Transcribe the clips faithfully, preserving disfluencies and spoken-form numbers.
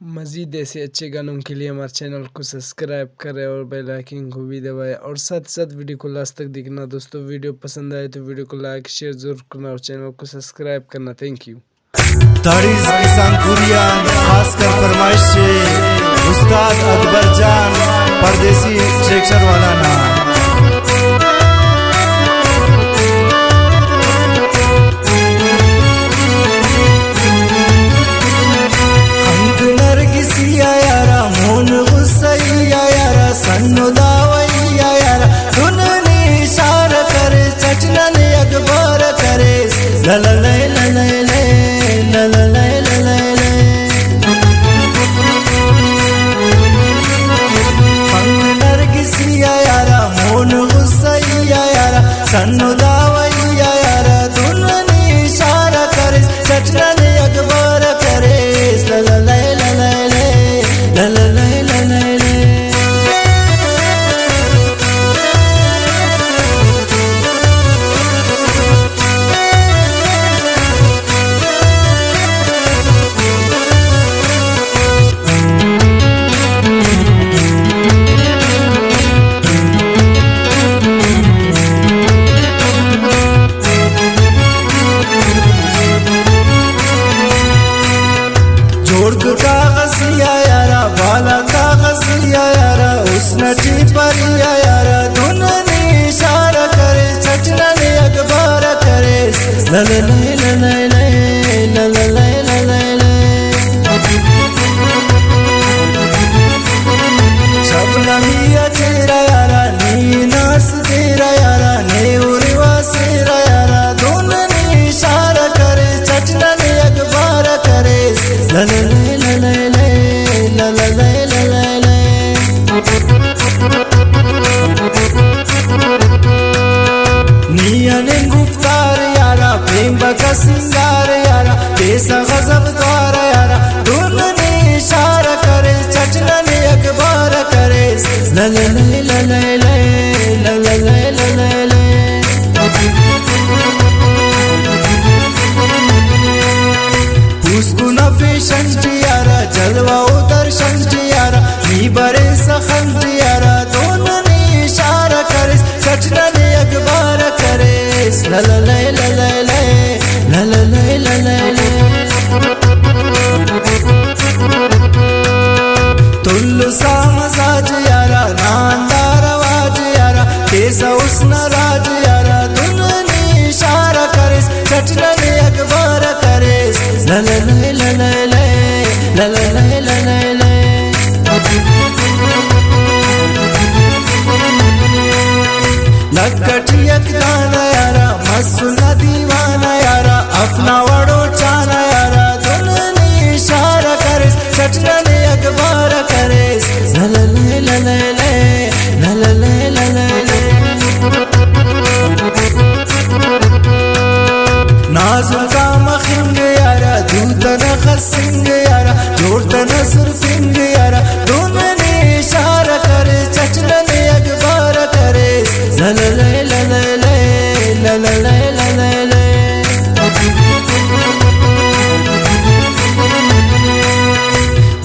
مزید ایسے اچھے گانوں کے لیے ہمارے چینل کو سبسکرائب کرے اور بیل آئیکن کو بھی دبائے، اور ساتھ ساتھ ویڈیو کو لاسٹ تک دیکھنا دوستو۔ ویڈیو پسند آئے تو ویڈیو کو لائک، شیئر ضرور کرنا اور چینل کو سبسکرائب کرنا۔ تھینک یو۔ داڑیز کسان پوری آن خاص کر فرمائش سے استاد اکبر جان پردیسی ٹریکٹر والا نا۔ خنک نرگسی آ یارا، مون غصہ ای آ یارا، سن و داوئی آ یارا، دن نی اشارہ کریس، چٹ ننے اکبر کریس۔ لللے لللے، لللے لللے۔ خنک نرگسی آ یارا، مون غصہ ای آ یارا، سن و داوئی آ یارا، دن نی اشارہ کریس، چٹ ننے اکبر کریس۔ لللے لللے، لللے لللے۔ جوڑ کاغذی آ یارا، بالا کاغذی آ یارا، حسن ٹی پری آ یارا، دن نی اشارہ کریس، چٹ ننے اکبر کریس۔ لللے لللے، لللے لللے۔ شبنمی آ چہرہ یارا، نی ناز تیرہ یارا، نے اروا سیرہ یارا، دن نی اشارہ کریس، چٹ ننے اکبر کریس۔ لللے لللے، لللے لللے۔ نی ہننگ گفتار یارا، پین بکا سنگار یارا، کیسہ غضب دوار یارا، دن نی اشارہ کریس، چٹ ننے اکبر کریس۔ لللے لللے، لللے لللے۔ پوسکن آ فیشن ٹی یارا، جلوہ و درشن ٹی یارا، نی بریسہ خن ٹی یارا، دن نی اشارہ کریس، چٹ ننے اکبر کریس۔ لللے لللے، لللے لللے۔ تلسا مزاج یارا، ناندار آواز یارا، کیسہ حسن راج یارا، دن نی اشارہ کریس، چٹ ننے اکبر کریس۔ لللے لللے، لللے لللے۔ لکھ ٹی یک دانہ یارا، مسنا دیوانہ یارا، افنا وڑو چانہ یارا، دن نی اشارہ کریس، چٹ ننے اکبر کریس۔ لللے لللے، لللے لللے۔ نازکا مخنگ یارا، دوتہ نا خسنگ یارا، جوڑ تہ نا سرفنگ یارا، دن نی اشارہ کریس، چٹ ننے اکبر کریس۔ لللے لللے، لللے لللے۔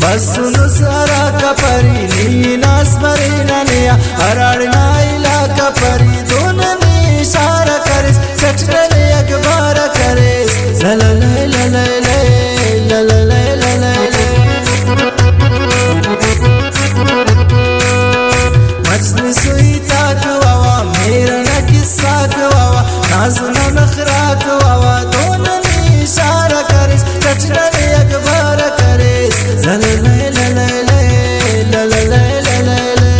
بسنس ہرا کپری، نی ناس مرے ننے آ، ہراڑ نا علاقہ پری، دن نی اشارہ کریس، چٹ ننے اکبر کریس۔ لللے لللے، لللے لللے۔ مجلس و ہیتاک واوا، مہر نا کساک واوا، ناز نا نخراک واوا، دن نی اشارہ کریس، چٹ ننے اکبر کریس۔ لللے لللے، لللے لللے۔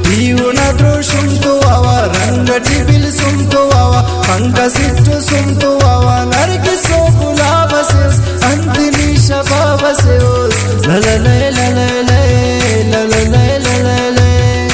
پیہن نا دروشم تو واوا، رنگ ٹی بلسم تو واوا، خنک اسٹ سم تو واوا، نرگس و گلاب اسے اس، انت نی شباب اسے اس۔ للا لے للا لے، للا لے للا لے۔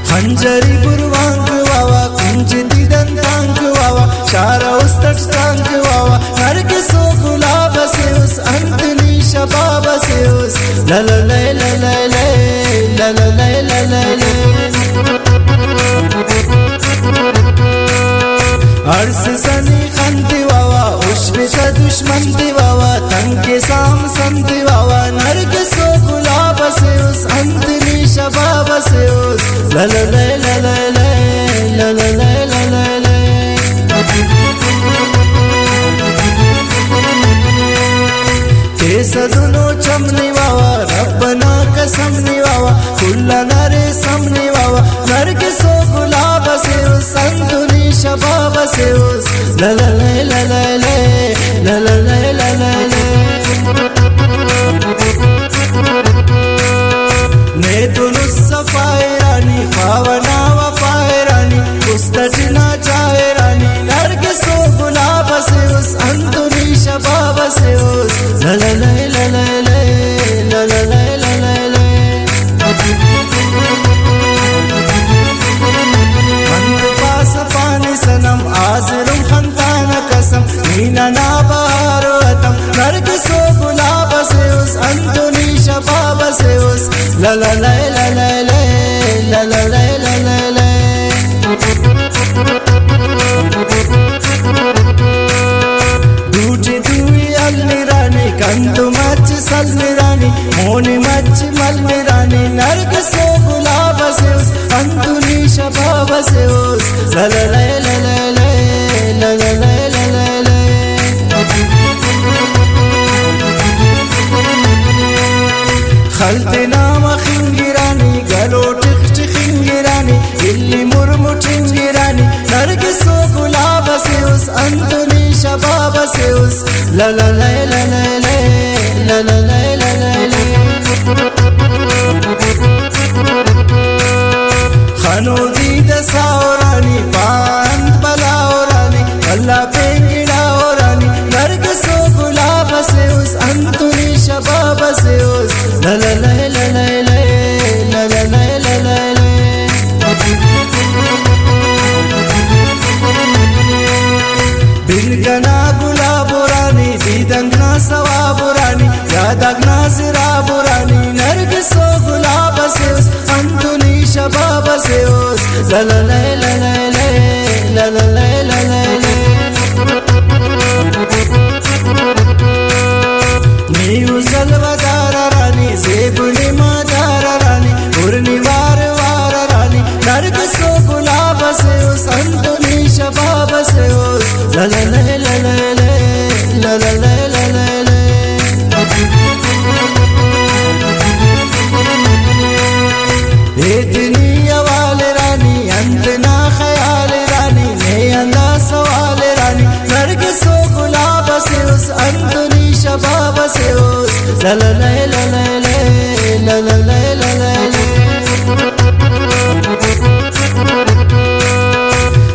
خنجری بروانک واوا، کنج تی دنتانک واوا، شار است اٹ تانک واوا، نرگس و گلاب اسے اس، انت نی شباب اسے اس۔ للا لے للا لے، للا لے للا لے۔ ہڑس سنی خن تی واوا، اشفسہ دشمن تی واوا، تنکسام سن تی واوا، نرگس و گلاب اسے اس، انت نی شباب اسے اس۔ للا لے للا لے، للا لے للا لے۔ کیسہ دنو چم نی واوا، رب نا قسم نی واوا، کل آ نرے سم نی واوا، نرگس و گلاب اسے اس، انت نی شباب اسے اس۔ للا لے للا لے، للا لے للا لے۔ نیتون الصفا ایرانی، خواوہ نا وفا ایرانی، است اٹ نا چا ایرانی، نرگس و گلاب اسے اس، انت نی شباب اسے اس۔ للا لے للا لے، للا لے للا لے۔ انت پاسہ پانی صنم، حاضرم خنتانہ قسم، نی ننا بہار و وطن، نرگس و گلاب اسے اس، انت نی شباب اسے اس۔ للا لے للا لے، للا لے للا لے۔ دوٹی دوئی المیرانی، کنتو مچ سلمیرانی، مونی مچ ملمیرانی، نرگس و گلاب اسے اس، انت نی شباب اسے اس۔ للا لے للا لے، للا لے للا لے۔ خل تینا مخنگرانی، گلو ٹخ ٹخنگرانی، الی مر مٹنگرانی، نرگس و گلاب اسے اس، انت نی شباب اسے اس۔ للا لے للا لے، للا لے للا لے۔ خنو دید ساورانی، پاند بلاورانی، اللہ پین گڑاورانی، نرگس و گلاب اسے اس، انت نی شباب اسے اس۔ للا لے للا لے، للا لے للا لے۔ بن کنا گلاب ورانی، دیدنگ نا ثواب ورانی، یاداک نا زراب ورانی، نرگس و گلاب اسے اس، انت نی شباب اسے اس۔ للا لے للا لے، للا لے للا لے۔ نیو سلوہ دار رانی، زیب نما دار رانی، ارنی وار وار رانی، نرگس و گلاب اسے اس، انت نی شباب اسے اس۔ للا لے للا لے، للا لے للا لے۔ ایتنی حوال رانی، انت نا خیال رانی، نے اندا سوال رانی، نرگس و گلاب اسے اس، انت نی شباب اسے اس۔ للا لے للا لے، للا لے للا لے۔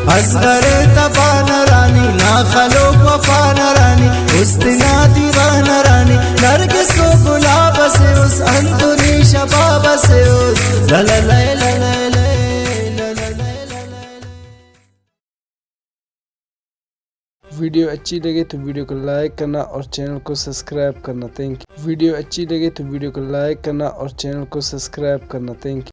اصغر تپان رانی، نا خلوک وفان رانی، است نا دیوان رانی، نرگس و گلاب اسے اس، انت نی شباب اسے اس۔ للا لے للا لے، للا لے للا لے۔ ویڈیو اچھی لگے تو ویڈیو کو لائک کرنا اور چینل کو سبسکرائب کرنا۔ تھینک یو۔ ویڈیو اچھی لگے تو ویڈیو کو لائک کرنا اور چینل کو سبسکرائب کرنا۔ تھینک یو۔